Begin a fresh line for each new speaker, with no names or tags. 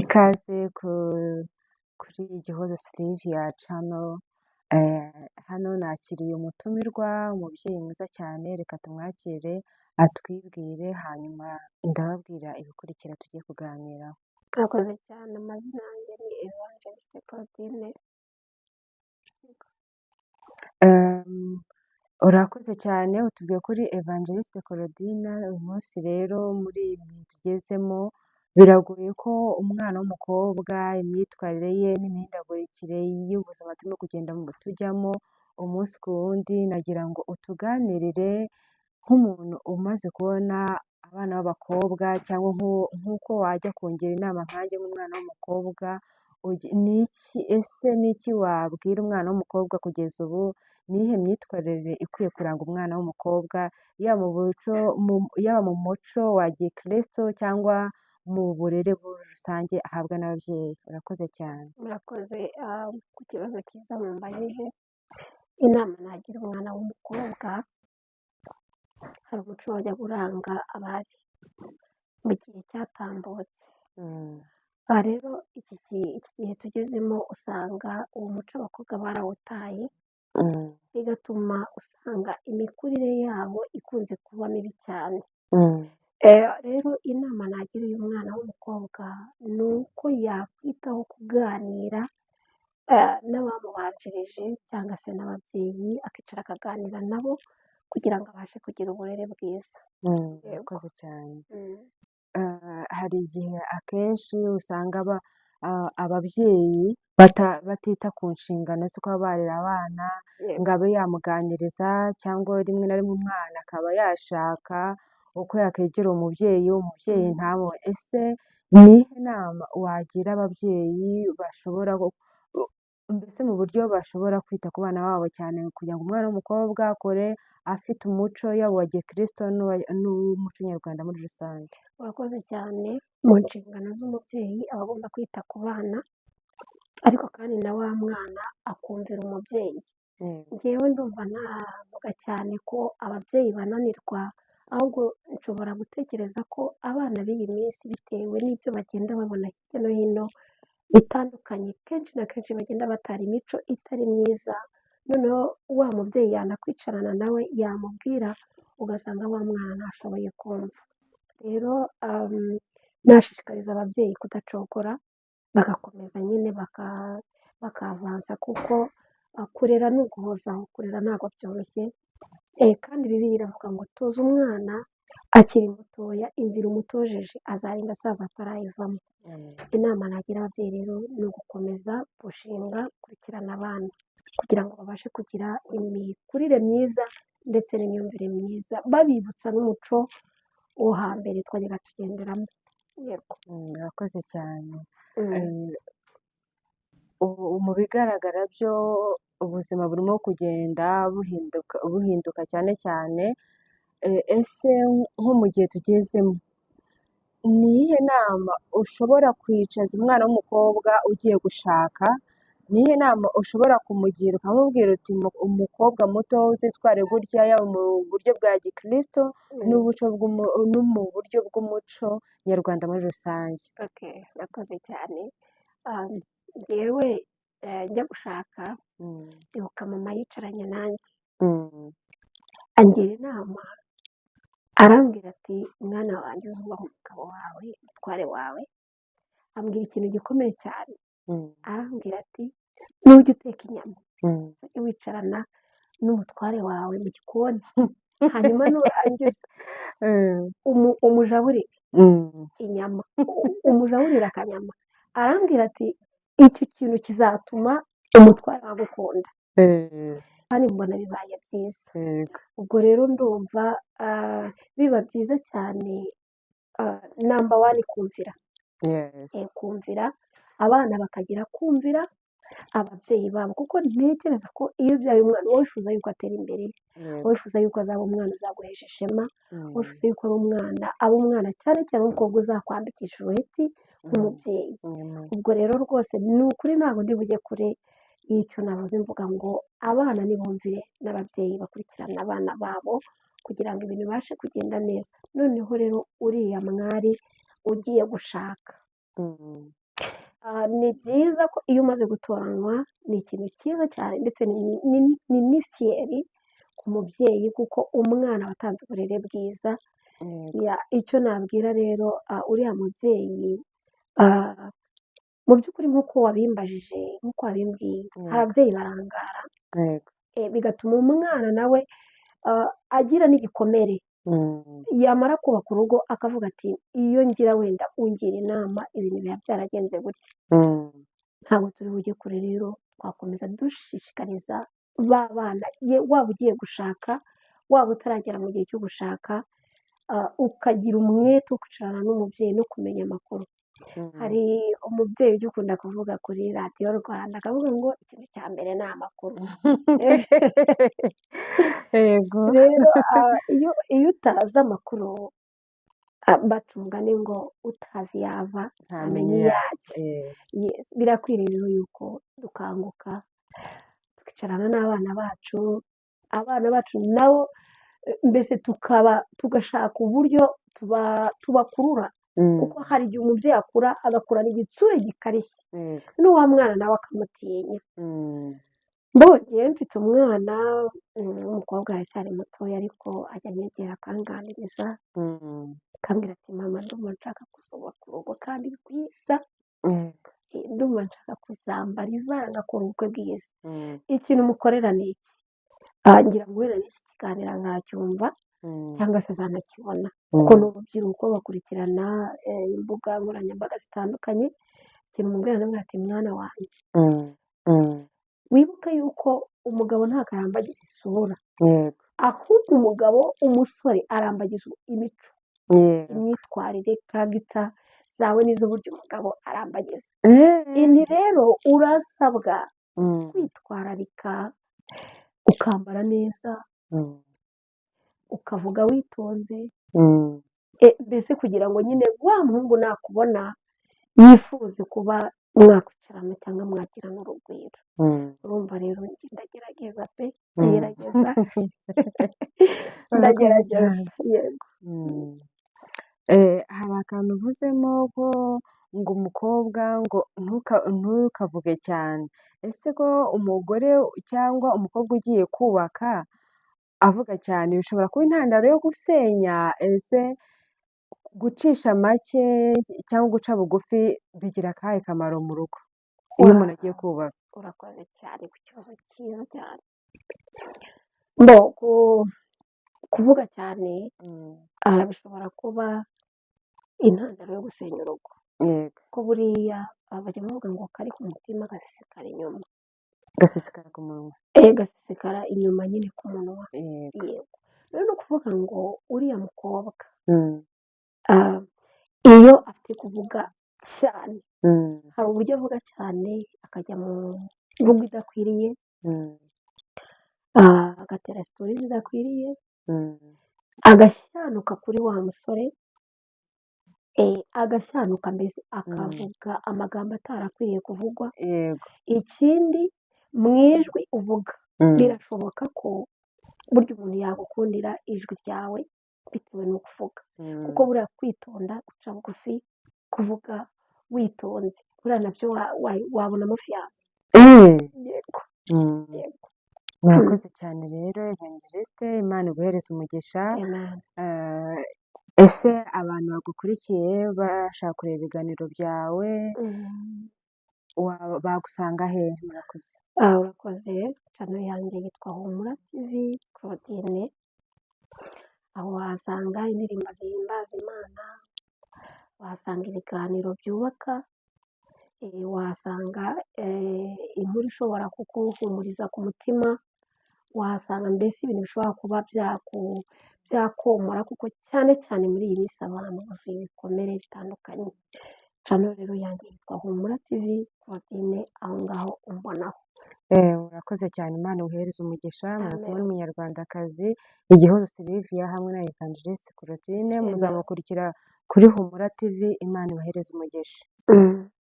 Ikaze kuri Igihozo Sylvia Channel, hano nakiriye umutumirwa, umubyeyi mwiza cyane, reka tumwakire atwibwire, hanyuma ndababwira ibikurikira tugiye kuganiraho.
Murakoze cyane, amazina yanjye ni Evangeliste Claudine.
Urakoze cyane, utubwiye kuri Evangeliste Claudine. Uyu munsi rero muri ibi bihe tugezemo biragoye ko umwana w'umukobwa imyitwarire ye n'imihindagurikire y'ubuzima turimo kugenda tujyamo umunsi ku wundi, nagira ngo utuganirire nk'umuntu umaze kubona abana b'abakobwa cyangwa nk'uko wajya kungira inama nkanjye nk'umwana w'umukobwa, ni iki ese ni iki wabwira umwana w'umukobwa kugeza ubu? Ni iyihe myitwarire ikwiye kuranga umwana w'umukobwa, yaba mu muco wa gikristo cyangwa mu burere muri rusange ahabwa n'ababyeyi? Urakoze cyane.
Murakoze ku kibazo cyiza mumbajije. Inama nagira umwana w'umukobwa, hari umuco wajyaga uranga abari mu gihe cyatambutse. Aha rero iki gihe tugezemo usanga uwo muco abakobwa barawutaye, bigatuma usanga imikurire yabo ikunze kuba mibi cyane. Rero inama nagira uyu mwana w'umukobwa ni uko yakwitaho kuganira n'abamubanjirije cyangwa se n'ababyeyi, akicara akaganira nabo kugira ngo abashe kugira uburere bwiza. Yego.
Urakoze cyane. Hari igihe akenshi usanga ababyeyi batita ku nshingano zo kuba barera abana, ngo abe yamuganiriza, cyangwa rimwe na rimwe umwana akaba yashaka uko yakwegera umubyeyi, umubyeyi ntabone. Ese ni iyihe nama wagira ababyeyi bashobora mbese mu buryo bashobora kwita ku bana babo cyane kugira ngo umwana w'umukobwa akure afite umuco, yaba uwa gikristo n'uw'umuco nyarwanda muri rusange?
Urakoze cyane. Mu nshingano z'umubyeyi aba agomba kwita ku bana, ariko kandi na wa mwana akumvira umubyeyi. Njyewe ndumva ntavuga cyane ko ababyeyi bananirwa, ahubwo nshobora gutekereza ko abana b'iyi minsi bitewe n'ibyo bagenda babona hirya no hino bitandukanye, kenshi na kenshi bagenda batara imico itari myiza, noneho wa mubyeyi yanakwicarana nawe yamubwira ugasanga wa mwana ntashoboye kumva. Rero nashishikariza ababyeyi kudacogora, bagakomeza nyine bakavansa, kuko kurera ni uguhozaho, kurera ntabwo byoroshye. Kandi Bibiliya iravuga ngo toza umwana akiri mutoya, inzira umutojeje azarinda asaza atarayivamo. Inama nagira ababyeyi rero ni ugukomeza gushinga gukurikirana abana kugira ngo babashe kugira imikurire myiza ndetse n'imyumvire myiza, babibutsa n'umuco wo hambere twajyaga tugenderamo. Yego.
Murakoze cyane. Ubu mu bigaragara byo ubuzima burimo kugenda buhinduka buhinduka cyane cyane, ese nko mu gihe tugezemo ni iyihe nama ushobora kwicaza umwana w'umukobwa ugiye gushaka? Ni iyihe nama ushobora kumugira ukamubwira uti umukobwa muto uzitware gutya, yaba mu buryo bwa gikristo no mu buryo bw'umuco nyarwanda muri rusange?
Okay, urakoze cyane. Njyewe njya gushaka, ndibuka mama yicaranye nanjye angira inama, arambwira ati: "Mwana wanjye, uzubaha umugabo wawe, umutware wawe." Ambwira ikintu gikomeye cyane, arambwira ati: "Nujya uteka inyama, uzajye wicarana n'umutware wawe mu gikoni, hanyuma nurangiza umujaburire inyama, umujaburire akanyama." Arambwira ati: "Icyo kintu kizatuma umutware agukunda." Kandi mbona bibaye byiza. Ubwo rero ndumva biba byiza cyane, number one kumvira. Kumvira, abana bakagira kumvira ababyeyi babo, kuko ntekereza ko iyo ubyaye umwana uba wifuza yuko atera imbere, uba wifuza yuko azaba umwana uzaguhesha ishema, uba wifuza yuko ari umwana aba umwana cyane cyane umukobwa uzakwambikisha uruheti nk'umubyeyi. Ubwo rero rwose ni ukuri ntabwo ndi bujye kure y'icyo navuze mvuga ngo abana nibumvire n'ababyeyi bakurikirana abana babo kugira ngo ibintu bibashe kugenda neza. Noneho rero uriya mwari ugiye gushaka, Ni byiza ko iyo umaze gutoranywa, ni ikintu cyiza cyane, ndetse ni n'ifiyeri ku mubyeyi, kuko umwana watanze uburere bwiza. Icyo nabwira rero uriya mubyeyi, mu by'ukuri nk'uko wabimbajije, nk'uko wabimbwiye, hari ababyeyi barangara, bigatuma umwana nawe agira n'igikomere. Yamara kubaka urugo akavuga ati iyo ngira wenda ungira inama ibintu biba byaragenze gutya. Ntabwo turi bujye kure rero, twakomeza dushishikariza ba bana, waba ugiye gushaka, waba utaragera mu gihe cyo gushaka, ukagira umwete wo kwicarana n'umubyeyi no kumenya amakuru. Hari umubyeyi ujya ukunda kuvuga kuri Radiyo Rwanda, akavuga ngo ikintu cya mbere ni amakuru. Rero iyo utazi amakuru, baca umugani ngo utazi yava
ntamenye
ntamenye
iyo
iyo
ajya.
ajya. Birakwiriye rero yuko dukanguka, tukicarana n'abana bacu, abana bacu nabo mbese tugashaka uburyo tubakurura, kuko hari igihe umubyeyi akura agakurana igitsure gikarishye, n'uwa mwana nawe akamutinya. Mbonye mfite umwana w'umukobwa, aracyari mutoya, ariko ajya anyegera akanganiriza, akambwira ati mama ndumva nshaka kuzubaka urugo kandi rwiza, ndumva nshaka kuzambara ibara ngakora ubukwe bwiza. Ikintu mukorera ni iki? Ngira ngo wenda n'iki kiganiro azacyumva cyangwa se azanakibona, kuko ni urubyiruko bakurikirana imbuga nkoranyambaga zitandukanye. Ikintu mubwira, ndamubwira ati mwana wanjye, wibuke yuko umugabo ntabwo arambagiza isura, ahubwo umugabo umusore arambagiza imico, imyitwarire, karagita zawe n'iz'uburyo umugabo arambagiza. Ini rero urasabwa kwitwararika, ukambara neza, ukavuga witonze, mbese kugira ngo nyine wa muhungu nakubona yifuze kuba mwakwicarana cyangwa mwagirana urugwiro. Urumva rero njye ndagerageza pe, ndagerageza, ndagerageza, yego.
Hari akantu uvuzemo ko ngo umukobwa ngo ntukavuge cyane. Ese ko umugore cyangwa umukobwa ugiye kubaka avuga cyane bishobora kuba intandaro yo gusenya? Ese gucisha make cyangwa guca bugufi bigira akahe kamaro mu rugo iyo umuntu agiye kubaka?
Urakoze cyane ku kibazo cyiza cyane. Kuvuga cyane bishobora kuba intandaro yo gusenya urugo, kuko buriya bajya bavuga ngo kari ku mutima gasesekara inyuma.
Gasesekara ku munwa.
Gasesekara inyuma nyine ku munwa. Yego. Rero ni ukuvuga ngo uriya mukobwa iyo afite kuvuga cyane, hari uburyo avuga cyane akajya mu mvugo idakwiriye, agatera sitori zidakwiriye, agashyanuka kuri wa musore, agashyanuka mbese akavuga amagambo atarakwiriye kuvugwa. Ikindi mu ijwi uvuga, birashoboka ko burya umuntu yagukundira ijwi ryawe bitewe n'uko uvuga, kuko buriya kwitonda, guca bugufi, kuvuga witonze, buriya nabyo wabonamo fiyanse. Yego. Yego.
Murakoze cyane rero Evangeliste, Imana iguhereze umugisha. Ese abantu bagukurikiye bashaka kureba ibiganiro byawe bagusanga he? Murakoze.
Urakoze. Channel yanjye yitwa Humura TV Claudine, aho wahasanga indirimbo zihimbaza Imana, wahasanga ibiganiro byubaka, wahasanga inkuru ishobora kuguhumuriza ku mutima, wahasanga mbese ibintu bishobora kuba byakomora, kuko cyane cyane muri iyi minsi abantu bavuye ibikomere bitandukanye. Channel rero yanjye yitwa Humura TV Claudine, aho ngaho umbonaho.
Urakoze cyane, Imana iguhereze umugisha. Muri kumwe n'umunyarwandakazi Igihozo Sylvia hamwe na Evangeliste Claudine, muzamukurikira kuri Humura TV. Imana ibahereze umugisha.